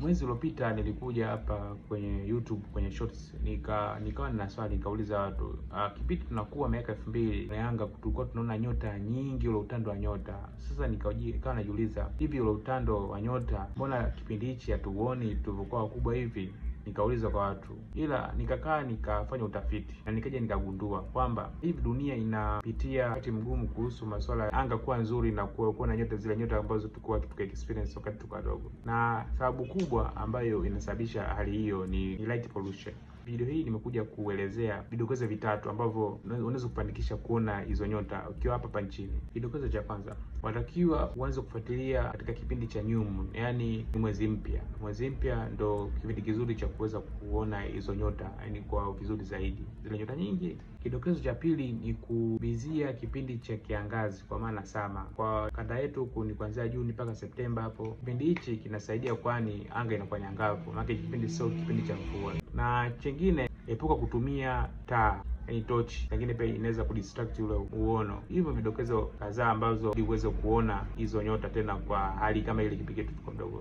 Mwezi uliopita nilikuja hapa kwenye YouTube kwenye shorts, nikawa nina swali nikauliza watu, kipindi tunakuwa miaka 2000 na Yanga tulikuwa tunaona nyota nyingi, ule utando wa nyota. Sasa nikawa najiuliza hivi, ule utando wa nyota mbona kipindi hichi hatuuoni tulivyokuwa wakubwa hivi? Nikauliza kwa watu, ila nikakaa nikafanya utafiti na nikaja nikagundua kwamba hivi dunia inapitia wakati mgumu kuhusu masuala ya anga kuwa nzuri na kuwa na nyota, zile nyota ambazo tulikuwa tuka experience wakati tuko wadogo, na sababu kubwa ambayo inasababisha hali hiyo ni light pollution. Video hii nimekuja kuelezea vidokezo vitatu ambavyo unaweza kufanikisha kuona hizo nyota ukiwa hapa hapa nchini. Kidokezo cha kwanza, watakiwa uanze kufuatilia katika kipindi cha new moon, yaani ni mwezi mpya. Mwezi mpya ndo kipindi kizuri cha kuweza kuona hizo nyota, yaani kwa vizuri zaidi, zile nyota nyingi. Kidokezo cha pili ni kubizia kipindi cha kiangazi, kwa maana sama. Kwa kanda yetu huku ni kuanzia Juni mpaka Septemba hapo. Kipindi hichi kinasaidia, kwani anga inakuwa nyangavu, maana kipindi sio kipindi cha mvua. Na chengine, epuka kutumia taa, yaani tochi, lakini pia inaweza kudistract ule uono. Hivyo vidokezo kadhaa ambazo ili uweze kuona hizo nyota tena kwa hali kama ile kipindi tuko mdogo.